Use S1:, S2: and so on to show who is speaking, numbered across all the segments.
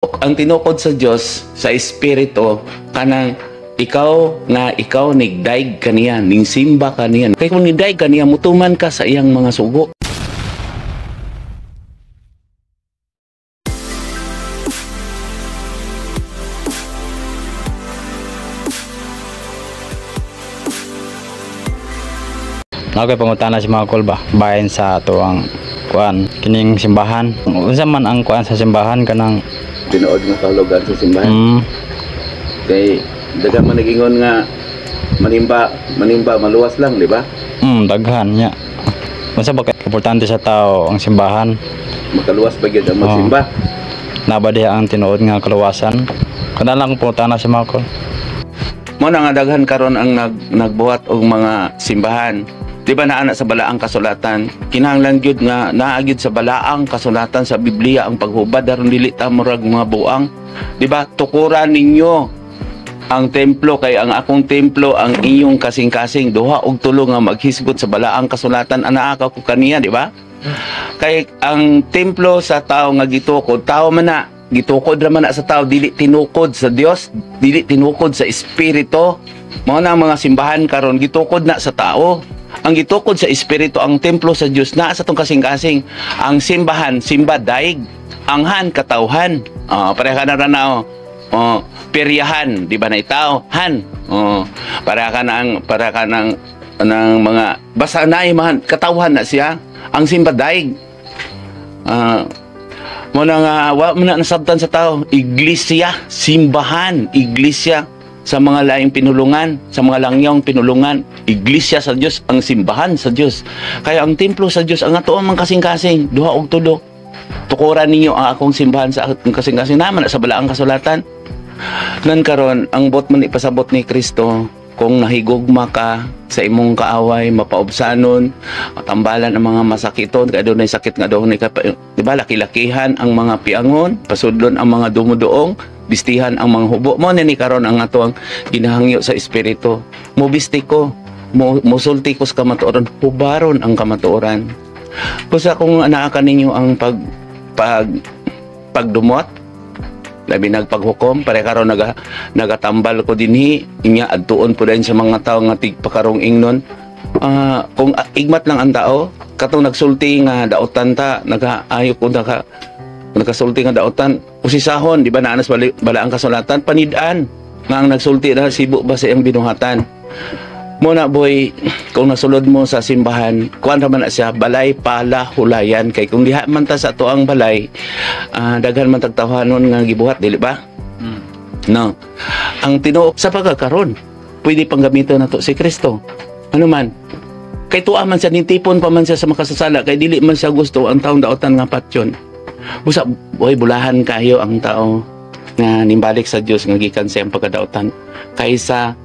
S1: Ang tinukod sa Dios sa espiritu kanang ikaw nga ikaw nigdaig kaniya, ning simba kaniya. Kay kung nigdaig kaniya, mutuman ka sa iyang mga sugo.
S2: Naa ko'y pangutana si mga kulba bahin sa atuang kuan kining simbahan. Unsa man ang kuan sa simbahan kanang
S1: Tinuod nga kahulugan sa simbahan. Kay daghan man nagingon nga manimba, manimba maluwas lang, di ba?
S2: Daghan nya. Unsa ba kay importante sa tao ang simbahan?
S1: Makaluwas ba gyud ang magsimba?
S2: Naa ba diha ang tinuod nga kaluwasan? Kana lang pangutana si mga kul.
S1: Mo na nga daghan karon ang nagbuhat og mga simbahan. Di ba naa na sa balaang kasulatan? Kinahanglan gyud nga naa gyud sa balaang kasulatan sa Biblia ang paghubad aron dili ta murag mga buang. Di ba? Tukuran ninyo ang templo kay ang akong templo ang inyong kasing-kasing, duha og tulo nga maghisgot sa balaang kasulatan anaa ka ko kaniya, di ba? Kay ang templo sa tao nga gitukod, tao man na gitukod ra man na sa tao, dili tinukod sa Dios, dili tinukod sa espiritu. Mao na ang mga simbahan karon gitukod na sa tao. Ang gitukod sa espiritu ang templo sa Dios naa sa tong kasing-kasing. Ang simbahan, simba daig, ang han katawhan. Oh, pareha ka na ra na, oh. Oh, peryahan, di ba na itaw? Han. Oh, pareha ka na ang, pareha ka ng, ng mga basta naay man katawhan na siya. Ang simba daig. Mo na nga wa mo na nasabtan sa tao, iglesia, simbahan, iglesia sa mga laing pinulungan, sa mga langyong pinulungan, iglesia sa Dios, ang simbahan sa Dios. Kaya ang templo sa Dios ang ato ang kasing-kasing, duha og tulo. Tukuran ninyo ang akong simbahan sa akong kasing-kasing naman sa balaang kasulatan. Nan karon ang bot man ipasabot ni Kristo, kung nahigugma ka sa imong kaaway, mapaubsanon, matambalan ang mga masakiton, kay dunay sakit nga dunay ka, di ba, laki-lakihan ang mga piangon, pasudlon ang mga dumuduong, bistihan ang mga hubo. Mo ni karon ang ato ang ginahangyo sa espiritu. Mobisti ko, mosulti ko sa kamatuoran, hubaron ang kamatuoran. Kusa kung anaa ka ninyo ang pagdumot, labi nagpaghukom, pare karon nagatambal ko dinhi, inya adtuon po din sa mga tao nga tigpakarong ingnon. Kung igmat lang ang tao, katong nagsulti nga daotan ta, nagaayo ko nakasulti nga daotan, usisahon, di ba naanas balaang kasulatan, panid-an nga ang nagsulti na sibo ba sa iyang binuhatan. Mo na boy, kung nasulod mo sa simbahan, kuan ra man na siya, balay pala hulayan, kay kung diha man ta sa atuang balay, daghan man tagtawhanon nga gibuhat, dili ba? No. Ang tinuok sa pagkakaron, pwede pang gamiton nato si Kristo. Ano man? Kay tuwa man siya, nintipon pa man siya sa makasasala, kay dili man siya gusto ang taong daotan nga patyon. Busa, boy, bulahan kayo ang tao nga nimbalik sa Dios nga gikan sa iyang pagkadaotan kaysa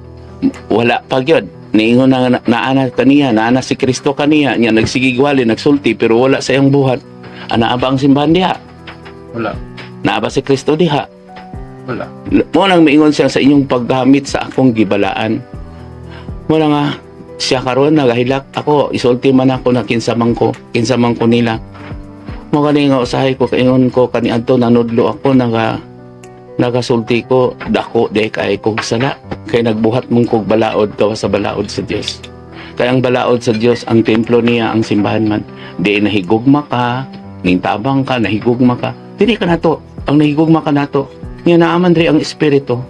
S1: wala pa gyud. Niingon na naana kaniya, naana si Kristo kaniya, nya nagsigigwali, nagsulti pero wala sa iyang buhat. Anaa ba ang simbahan diha?
S2: Wala.
S1: Naa ba si Kristo diha?
S2: Wala.
S1: Mo nang miingon siya sa inyong paggamit sa akong gibalaan. Mo na nga siya karon nagahilak ako, isulti man ako na kinsa man ko nila. Mo gani nga usahay ko kaingon ko kaniadto nanudlo ako, nagasulti ko dako de kay kog sala, kay nagbuhat mong kog balaod gawas sa balaod sa Dios. Kay ang balaod sa Dios, ang templo niya ang simbahan man. Di nahigugma ka, nintabang ka, nahigugma ka. Dili ka nato, ang nahigugma ka nato. Nya naaman diri ang espiritu.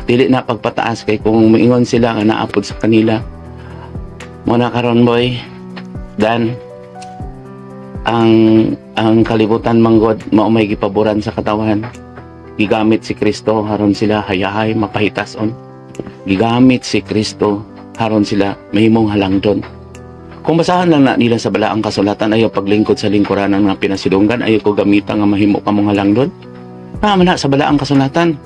S1: Dili na pagpataas kay kung moingon sila nga naapod sa kanila. Mo na karon boy, dan ang kalibutan manggod mao may gipaboran sa katawan. Gigamit si Kristo haron sila hayahay mapahitason. Gigamit si Kristo haron sila mahimong halangdon. Kung basahan lang na nila sa balaang kasulatan, ayaw paglingkod sa lingkuranan nga pinasidunggan, ayaw ko gamita nga mahimo kamong halangdon. Naman na sa balaang kasulatan.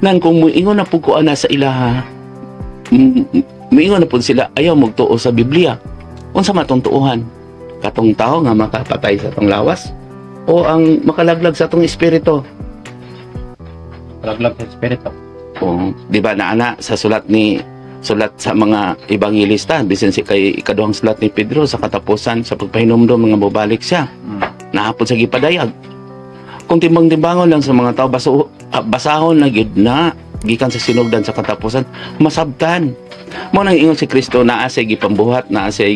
S1: Nan kung muingon na pud ko ana sa ilaha, muingon na pud sila, ayaw magtuo sa Biblia. Unsa man tong tuohan? Katong tao nga makapatay sa tong lawas o ang makalaglag sa tong espiritu?
S2: Kalaglag sa espiritu.
S1: O, di ba na ana sa sulat ni sulat sa mga ebanghelista, bisan si kay ikaduhang sulat ni Pedro sa katapusan sa pagpahinumdom nga mobalik siya. Naapod sa gipadayag. Kung timbang-timbangon lang sa mga tao, basahon na gyud na gikan sa sinugdan sa katapusan, masabtan. Mo nang ingon si Kristo, naa siya gipambuhat, naa siya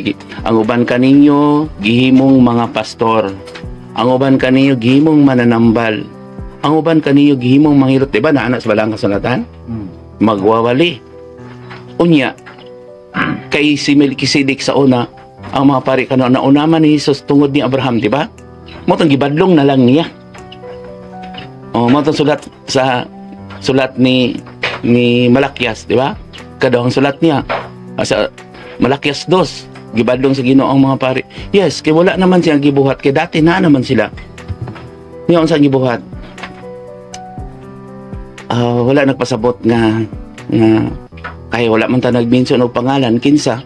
S1: ang uban kaninyo gihimong mga pastor. Ang uban kaninyo gihimong mananambal. Ang uban kaninyo gihimong manghilot, di ba? Naa na sa balaang kasulatan? Magwawali. Unya, kay si Melchizedek sa una, ang mga pari kano nauna man ni Jesus tungod ni Abraham, di ba? Mo tong gibadlong na lang niya. O mo tong sulat sa sulat ni Malakias, di ba? Kadahong sulat niya sa Malakias 2, gibadlong sa Ginoo ang mga pari. Yes, kay wala naman siya gibuhat, kay dati na naman sila. Niya unsa gibuhat? Ah, wala nagpasabot nga nga kay wala man ta nagmension og pangalan kinsa,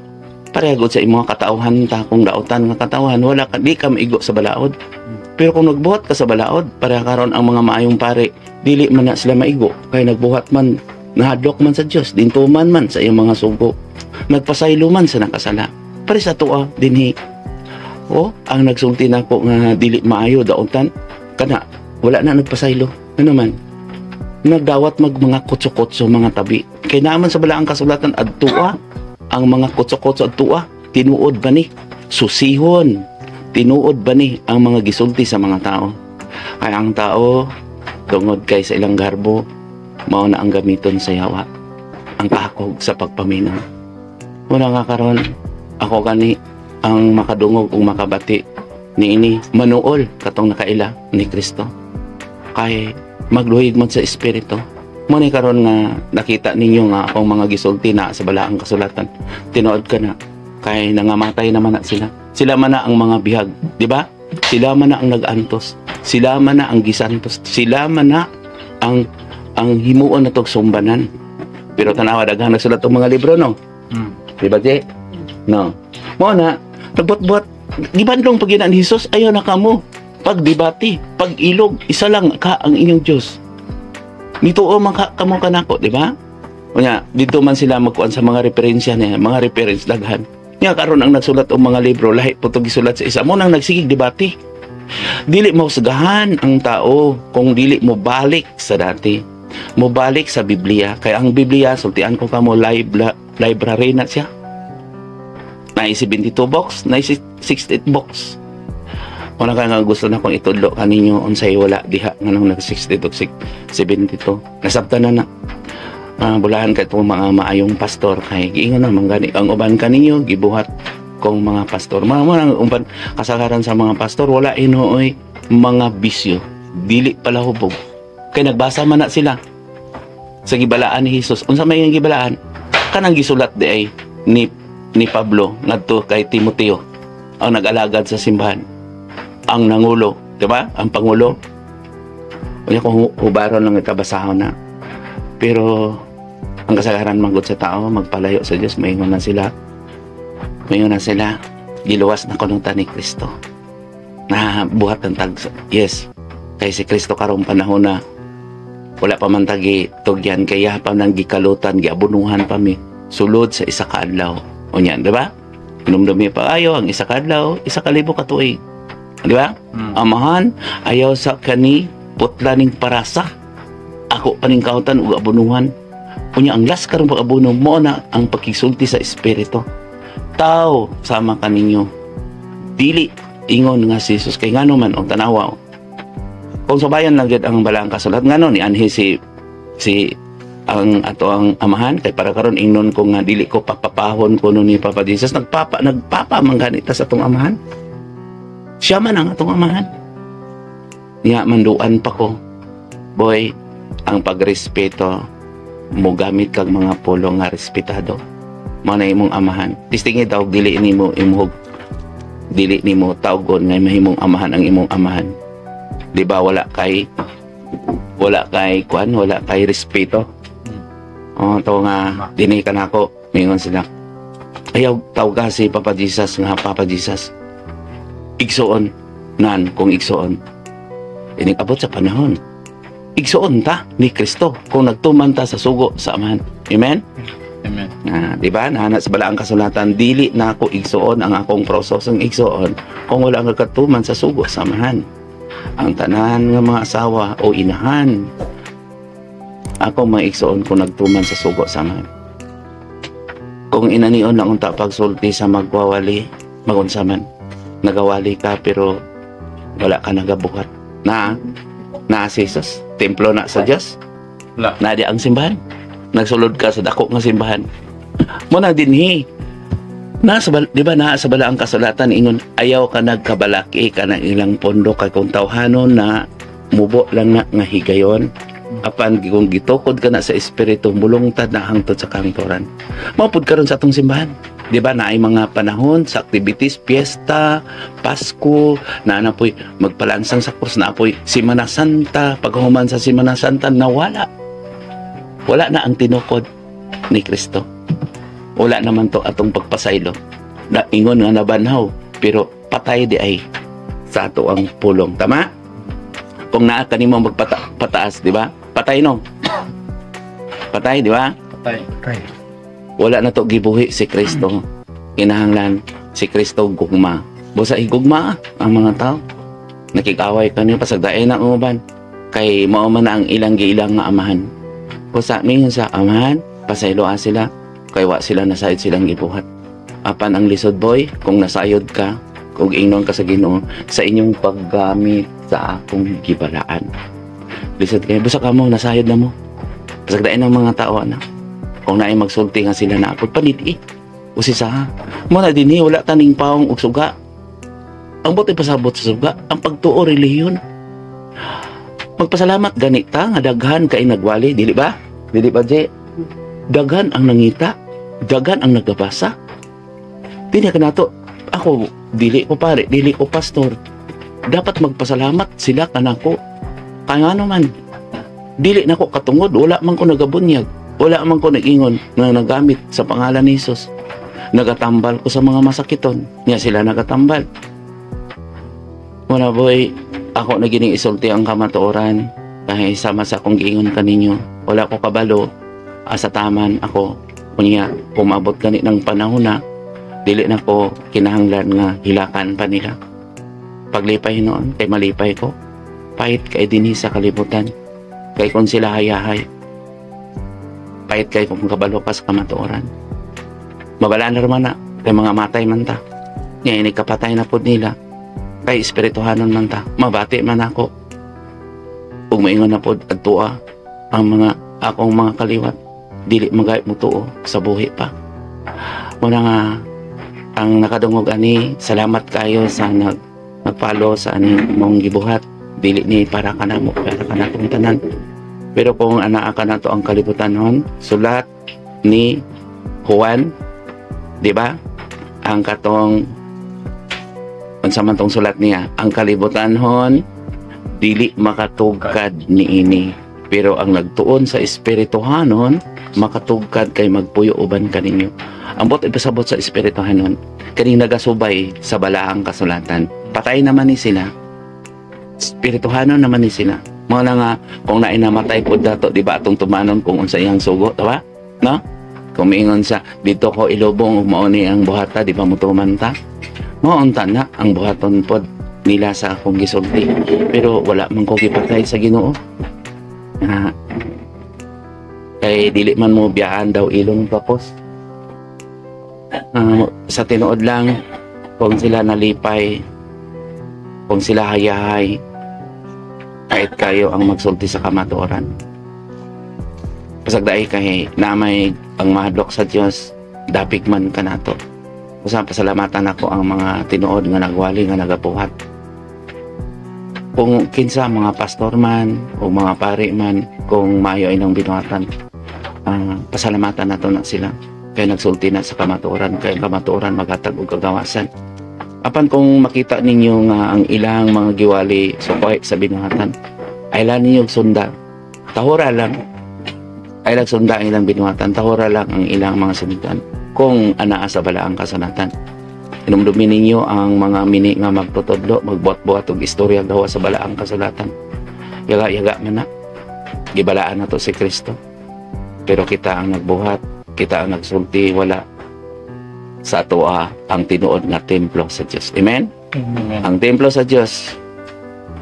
S1: pareha gud sa imong katawhan ta. Kung dautan nga katawhan, wala ka, di ka maigo sa balaod, pero kung nagbuhat ka sa balaod, pareha karon ang mga maayong pare, dili man na sila maigo kay nagbuhat man, nahadlok man sa Dios, dintuman man sa iyang mga sugo, nagpasaylo man sa nakasala. Pare sa tuwa dinhi, oh, ang nagsulti nako nga dili maayo, dautan kana, wala na nagpasaylo. Ano man nagdawat mag mga kutso-kutso, mga tabi, kay naman sa balaang kasulatan, adtua ang mga kutso-kutso, adtua, tinuod ba ni susihon, tinuod ba ni ang mga gisulti sa mga tao? Kaya ang tao, tungod kay sa ilang garbo, mao na ang gamiton sa yawa, ang kakog sa pagpaminaw. Wala nga karon ako gani ang makadungog ug makabati niini, manuol katong nakaila ni Kristo kay magluhid man sa espiritu mo ni. Karon nga nakita ninyo nga akong mga gisulti na sa balaang kasulatan, tinuod ka na kay nangamatay naman na sila. Sila man na ang mga bihag, di ba? Sila man na ang nag-antos, sila man na ang gisantos, sila man na ang himuon na tog sumbanan. Pero tanawa, daghan nagsulat og mga libro, no? Di ba, Jay? No, mo na nagbuot-buot, gibandong pag ni Jesus, ayaw na kamo pagdebate, pag-ilog, isa lang ka ang inyong Diyos. Nituo man ka kamo kanako, di ba? Unya, dito man sila magkuan sa mga referensya niya, mga reference daghan. Nya karon ang nagsulat og mga libro, lahi po to gisulat sa isa. Mo nang nagsigig debate. Dili mo husgahan ang tao kung dili mo balik sa dati. Mo balik sa Biblia. Kaya ang Biblia, sultian ko kamo, library na siya. Na 72 books, na 68 books. Wala ka nga gusto na kong itudlo kaninyo unsay wala diha nganong nag 62, 72. Nasabtan na na. Bulahan kay itong mga maayong pastor kay giingon naman gani ang uban kaninyo gibuhat kong mga pastor. Mga mga ang uban kasagaran sa mga pastor wala inooy mga bisyo, dili pala hubog. Kay nagbasa man na sila sa gibalaan ni Jesus. Unsa may ang gibalaan? Kanang gisulat di ay ni Pablo ngadto kay Timoteo, ang nag-alagad sa simbahan, ang nangulo, di ba? Ang pangulo. Unya kung hubaron lang itabasahon na. Pero ang kasagaran manggod sa tao magpalayo sa Dios, maingon na sila. Maingon na sila, giluwas na kuno ta ni Kristo. Na buhat ng tag. Yes. Kay si Kristo karong panahon na wala pa man tagi tugyan, kaya pa nang gikalutan, giabunuhan pa mi sulod sa 1 ka adlaw. Unya, di ba? Hinumdumi pa ayo ang 1 ka adlaw, 1,000 ka tuig. Di ba? Amahan, ayaw sa kani putla ning parasa. Ako pa ning kautan ug abunuhan. Unya ang last karong pag-abuno mo na ang pagkisulti sa espiritu. Tao sama kaninyo. Dili ingon nga si Jesus kay ngano man og tanawa. Kung sabayan lang gyud ang balaang kasulat, ngano ni anhi si si ang ato ang amahan? Kay para karon ingnon ko nga dili ko papapahon kuno ni Papa Jesus, nagpapa nagpapa man ganita sa atong amahan. Siya man ang atong amahan. Niya manduan pa ko. Boy, ang pagrespeto, mo gamit kag mga pulong nga respetado. Mao na imong amahan. Tistingi daw dili nimo imuhog, dili nimo tawgon nga mahimong amahan ang imong amahan. Di ba wala kay kuan, wala kay respeto? Oh, to nga dinhi ka nako, mingon sila. Ayaw tawga si Papa Jesus nga Papa Jesus. Igsuon nan kung igsuon. Inig abot sa panahon. Igsuon ta ni Kristo kung nagtuman ta sa sugo sa Amahan. Amen?
S2: Amen.
S1: Ah, di ba? Naana sa balaang kasulatan, dili na ako igsuon ang akong prososong igsuon kung wala ang katuman sa sugo sa Amahan. Ang tanan nga mga asawa o inahan, ako mga igsoon ko nagtuman sa sugo sa amahan. Kung inanion lang unta pagsulti sa magwawali, magunsa man, nagawali ka pero wala ka nagabuhat. Na, na si Jesus, templo na sa Dios.
S2: Wala.
S1: Na di ang simbahan. Nagsulod ka sa dako nga simbahan. Mo na dinhi. Na sa di ba naa sa balaang kasulatan ingon ayaw ka nagkabalaki ka ng ilang pondo kay kung tawhanon na mubo lang na nga higayon, apan kung gitukod ka na sa espiritu, mulungtad na hangtod sa kahangturan. Mao pud karon sa atong simbahan, di ba, naay mga panahon sa activities, piyesta, Pasko, naa na poy magpalansang sa krus, naa poy Semana Santa. Paghuman sa Semana Santa, nawala, wala na ang tinukod ni Kristo. Wala naman to atong pagpasaylo na ingon nga nabanhaw, pero patay di ay sa ato ang pulong, tama? Kung naa kanimo magpataas, di ba, patay, no? Patay, di ba?
S2: Patay.
S1: Wala na to gibuhi si Kristo. Kinahanglan si Kristo gugma. Busa higugma ang mga tao. Nakig-away kanyo, pasagdae na ang uban kay mao man na ang ilang giilang nga amahan. Busa mingon sa amahan, pasayloa sila kay wa sila nasayod silang gibuhat. Apan ang lisod, boy, kung nasayod ka, kung ingnon ka sa Ginoo sa inyong paggamit sa akong gibalaan. Lisod kay busa kamo nasayod na mo. Pasagdae ng mga tao na. Kung naay magsulti nga sila na apod panit. Usisa. Mo na dinhi, wala taning paong og suga. Ang buot ipasabot sa suga, ang pagtuo, relihiyon. Magpasalamat ganita nga daghan kay nagwali, dili ba? Dili ba, Je? Daghan ang nangita, daghan ang nagabasa. Dili ka nato. Ako, dili ko pare, dili ko pastor. Dapat magpasalamat sila kanako. Kaya ano man, dili nako katungod, wala man ko nagabunyag. Wala man ko nag-ingon nga nagamit sa pangalan ni Jesus. Nagatambal ko sa mga masakiton. Nya sila nagatambal. Wala, boy, ako na gining isulti ang kamatuoran. Kahit sama sa akong giingon kaninyo. Wala ko kabalo. Asa taman ako. Unya, umabot gani ng panahon na dili na ko kinahanglan nga hilakan pa nila. Paglipay noon, kay malipay ko. Pahit kay dinhi sa kalibutan. Kay kung sila hayahay. Pahit kay kung kabalo ka sa kamatuoran. Mabala na naman na, kay mga matay man ta. Nya ini kapatay na pod nila. Kay espirituhanon man ta. Mabati man ako. Ug maingon na pod adtua ang mga akong mga kaliwat. Dili magayop mo tuo sa buhi pa. Muna nga ang nakadungog ani, salamat kayo sa nag-follow sa ani mong gibuhat. Dili ni para kanamo, para kanatong tanan. Pero kung anaa ka nato ang kalibutan hon, sulat ni Juan, di ba? Ang katong unsa man tong sulat niya, ang kalibutan hon dili makatugkad niini. Pero ang nagtuon sa espirituhanon makatugkad kay magpuyo uban kaninyo. Ang buot ipasabot sa espirituhanon, kaning nagasubay sa balaang kasulatan. Patay naman ni sila. Espirituhanon naman ni sila. Mga na nga, kung nainamatay po dato, di ba atong tumanon kung unsa iyang sugo, diba? No? Kung miingon sa, dito ko ilubong, ug mao ni ang buhata, di ba mutuman ta? Mao unta na ang buhaton pod nila sa akong gisulti. Pero wala man ko gipatay sa Ginoo. Ah, kay dili man mo biyaan daw ilong tapos. Ah, sa tinuod lang, kung sila nalipay, kung sila hayahay, kahit kayo ang magsulti sa kamatuoran. Pasagdae kay namay ang mahadlok sa Dios, dapig man kanato. Usa, pasalamatan ako ang mga tinuod nga nagwali nga nagabuhat. Kung kinsa mga pastor man o mga pari man, kung maayo ilang binuhatan, pasalamatan nato na sila kay nagsulti na sa kamatuoran, kay ang kamatuoran maghatag og kagawasan. Apan kung makita ninyo nga ang ilang mga giwali sukoy sa binuhatan, ay lang ninyo sunda. Tahura lang. Ay lang sunda ang ilang binuhatan, tahura lang ang ilang mga sinundan. Kung anaa sa balaang kasulatan. Inumdumin ninyo ang mga mini nga magtutudlo, magbuhat-buhat og istorya gawa sa balaang kasulatan. Yaga-yaga man na. Gibalaan na to si Kristo. Pero kita ang nagbuhat, kita ang nagsulti, wala sa atoa ang tinuod nga templo sa Dios. Amen?
S2: Amen.
S1: Ang templo sa Dios,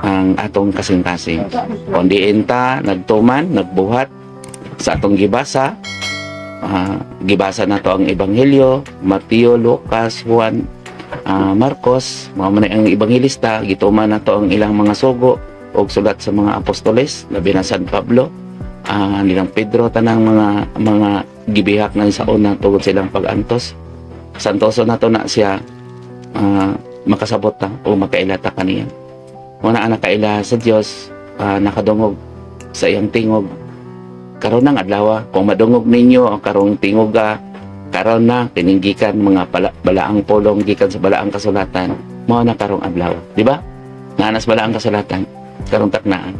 S1: Ang atong kasing-kasing. Kung diin ta nagtuman, nagbuhat sa atong gibasa, gibasa na to ang Ebanghelyo, Mateo, Lucas, Juan, Marcos, mga man ang ebanghelista, gituman na to ang ilang mga sugo og sulat sa mga apostoles, labi na San Pablo, nilang Pedro, tanang mga gibihak na sa una tungod sa ilang pag-antos. Santoso na to na siya, makasabot ta o makaila ta kaniya. Muna ang nakaila sa Dios, nakadungog sa iyang tingog. Karon ng adlaw, kung madungog ninyo ang karong tingog, karon na kining gikan mga balaang pulong gikan sa balaang kasulatan, mao na karong adlaw, di ba? Nanas balaang kasulatan karong taknaan.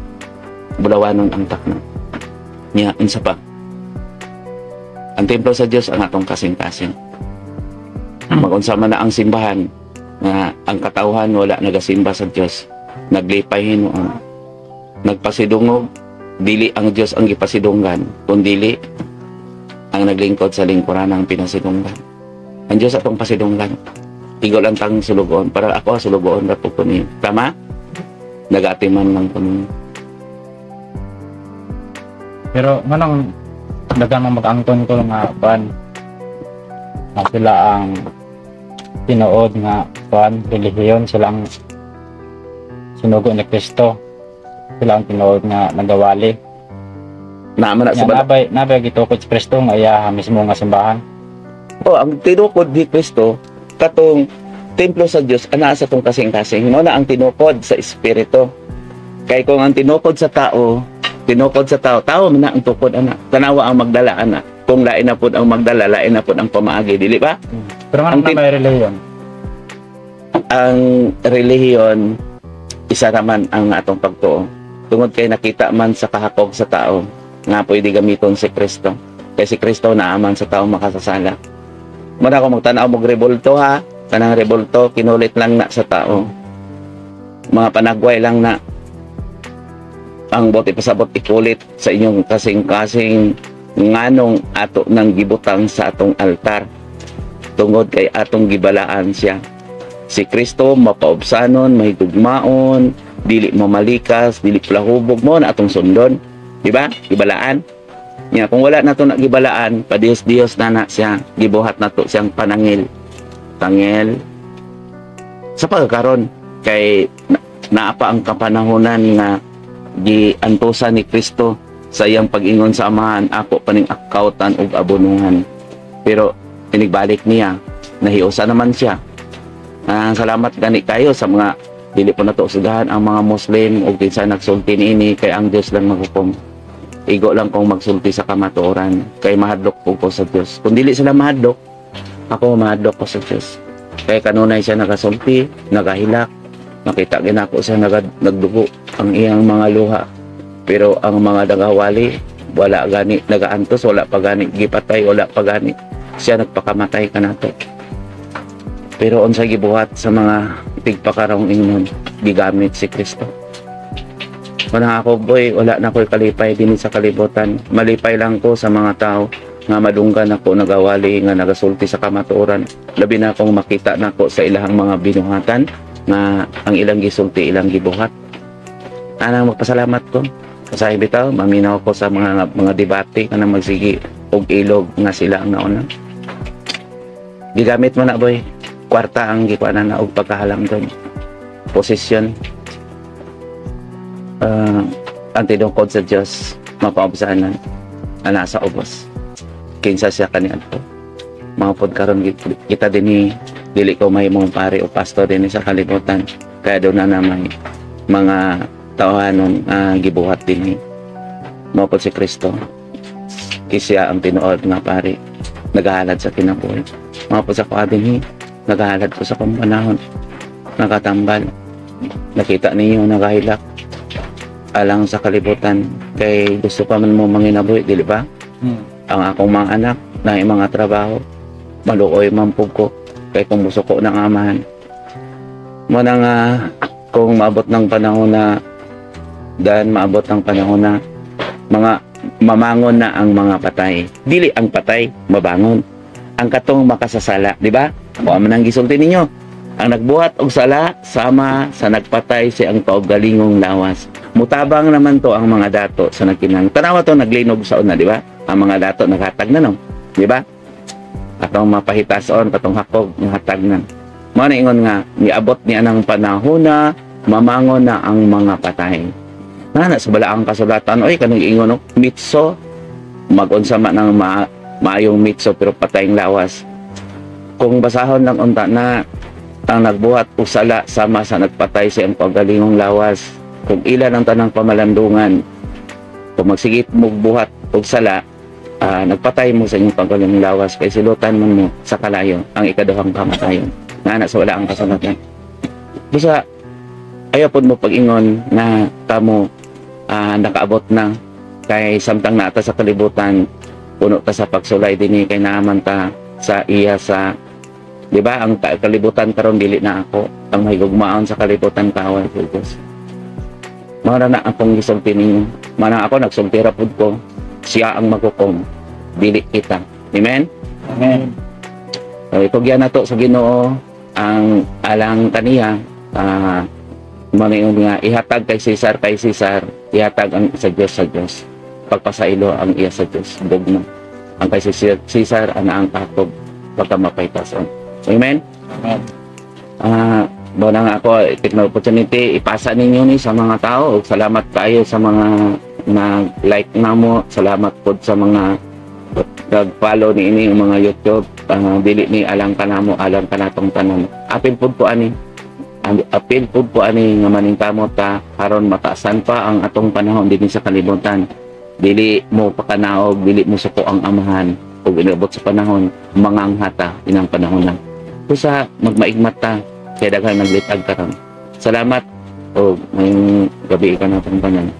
S1: Bulawanon ang takna. Nya unsa pa? Ang templo sa Dios ang atong kasing-kasing. Magunsa man na ang simbahan nga ang katawhan wala nagasimba sa Dios, naglipay hinuon. Nagpasidungog, dili ang Dios ang gipasidunggan, kundili ang naglingkod sa lingkuran ang pinasidunggan. Ang Dios atong pasidunggan. Igo lang tang sulugoon para ako sulugoon ra po ko niyo. Tama? Nagaatiman lang ko niyo.
S2: Pero nganong daghang mga mag-angkon ko nga kuan nga sila ang tinuod nga kuan relihiyon, sila ang sinugo ni Kristo, sila ang tinuod nga nagawali?
S1: Naman na sa
S2: Nga nabay gitukod si Kristo nga iya mismo nga simbahan?
S1: Oh, ang tinukod ni Kristo katong templo sa Dios ana sa tong kasing-kasing. Mao na ang tinukod sa espiritu. Kay kung ang tinukod sa tao, tinukod sa tao, tao man na ang tukod ana. Tanawa ang magdala ana. Kung lain na pud ang magdala, lain na pud ang pamaagi, dili ba?
S2: Pero
S1: Ang
S2: nganong nabay relihiyon?
S1: Ang relihiyon, isa naman ang atong pagtuo. Tungod kay nakita man sa kahakog sa tao nga pwede gamiton si Kristo. Kay si Kristo naaman sa tao makasasala. Muna ko magtanaw og rebulto ha, kanang rebulto kinulit lang na sa tao. Mga panagway lang na ang bote pasabot ikulit sa inyong kasing-kasing nganong ato nang gibutang sa atong altar tungod kay atong gibalaan siya. Si Kristo mapaubsanon, mahigugmaon, dili mamalikas, dili plahubog mo na atong sundon. Di ba? Gibalaan. Nya kung wala na to na gibalaan, padiyos-diyos na na siya, gibuhat na to siyang panangil. Tangel. Sa pagkaron kay naa pa ang kapanahonan nga giantusan ni Kristo sa iyang pag-ingon sa Amahan, "Ako paning akawtan og abonuhan." Pero inigbalik niya, nahiusa naman siya. Salamat gani kayo sa mga dili po nato sugahan ang mga Muslim o kinsa nagsulti niini kay ang Dios lang maghukom. Igo lang kong magsulti sa kamatuoran kay mahadlok po ko sa Dios. Kung dili sila mahadlok, ako mahadlok ko sa Dios. Kay kanunay siya nagasulti, nagahilak, makita ginako siya nagdugo ang iyang mga luha. Pero ang mga nagawali, wala gani nagaantos, wala pa gani gipatay, wala pa gani siya nagpakamatay kanato. Pero unsa gibuhat sa mga tigpakarong ingnon, gigamit si Kristo. Wala ako, boy, wala na ko'y kalipay din sa kalibutan. Malipay lang ko sa mga tao nga madunggan ako nagawali nga nagasulti sa kamatuoran. Labi na akong makita nako sa ilahang mga binuhatan nga ang ilang gisulti ilang gibuhat. Anang magpasalamat ko. Sa bitaw, maminaw ko sa mga debate kanang magsigi og ilog nga sila ang nauna. Gigamit mo na, boy. Kwarta ang gikuanan na og pagkahalang doon. Posisyon. Ang tinukod sa Diyos, mapaubsanan, na nasa ubos. Kinsa siya kaniadto. Mga pod karon kita dinhi, dili ko may mong pare o pastor dinhi sa kalibutan. Kaya doon na may mga tawanon gibuhat dinhi. Mao pod si Kristo. Kisya ang tinuod nga pare. Nagahalad sa kinabuhi. Mga pod sa kuha dinhi, nagahalad ko sa kong panahon. Nakatambal. Nakita ninyo nagahilak alang sa kalibutan kay gusto pa man mo manginabuhi, dili ba? Ang akong mga anak na mga trabaho, maluoy man pud ko kay kung musuko ng amahan mo na nga kung maabot ng panahon na dan maabot ng panahon na mga mamangon na ang mga patay, dili ang patay mabangon, ang katong makasasala, di ba? O man ang gisulti ninyo. Ang nagbuhat og sala sama sa nagpatay sa iyang kaugalingong lawas. Mutabang naman to ang mga dato sa nagkinang. Tanawa to, naglinog sa una, di ba? Ang mga dato naghatag na, no? Di ba? Atong mapahitason katong hakog naghatag na. Mao na ingon nga niabot niya ng panahon na mamangon na ang mga patay. Na sa balaang kasulatan, oy, kanang ingon, no, mitso magunsa man ang maayong mitso pero patayng lawas. Kung basahon lang unta na ang nagbuhat og sala sama sa nagpatay sa iyang kaugalingong lawas. Kung ilan ang tanang pamalandungan, kung magsigit mo buhat og sala, nagpatay mo sa inyong kaugalingong lawas kay silutan man mo sa kalayo, ang ikaduhang kamatayon. Na sa wala ang kasulatan. Busa ayaw pod mo pag-ingon na kamo nakaabot na kay samtang naata sa kalibutan, puno ta sa pagsulay dinhi kay naaman ta sa iya sa, di ba, ang kalibutan karon dili na ako. Ang mahigugmaon sa kalibutan, kaaway sa Diyos. Mao na akong gisulti ninyo. Mao na ako nagsulti ra pud ko. Siya ang maghukom, dili kita. Amen.
S2: Amen.
S1: So, itugyan na to sa Ginoo ang alang kaniya. Mao nga ihatag kay Cesar, ihatag ang sa Dios sa Dios. Pagpasailo ang iya sa Dios. Gugma. Ang kay Cesar, Cesar ana ang kakob pagka mapaytason. Amen.
S2: Amen.
S1: Mo na nga ako take na opportunity ipasa ninyo ni sa mga tao ug salamat kaayo sa mga nag-like namo, salamat pod sa mga nag-follow ni ini mga YouTube. Dili ni alang kanamo, alang kanatong tanan. Apil pod ko ani. Apil pod ko ani nga maningkamot ta aron mataasan pa ang atong panahon dinhi sa kalibutan. Dili mo pakanaog, dili mo suko ang Amahan ug inabot sa panahon manganghata inang panahon na. Busa magmaigmat ta kay daghang naglitag karon. Salamat o maayong gabii kanatong tanan.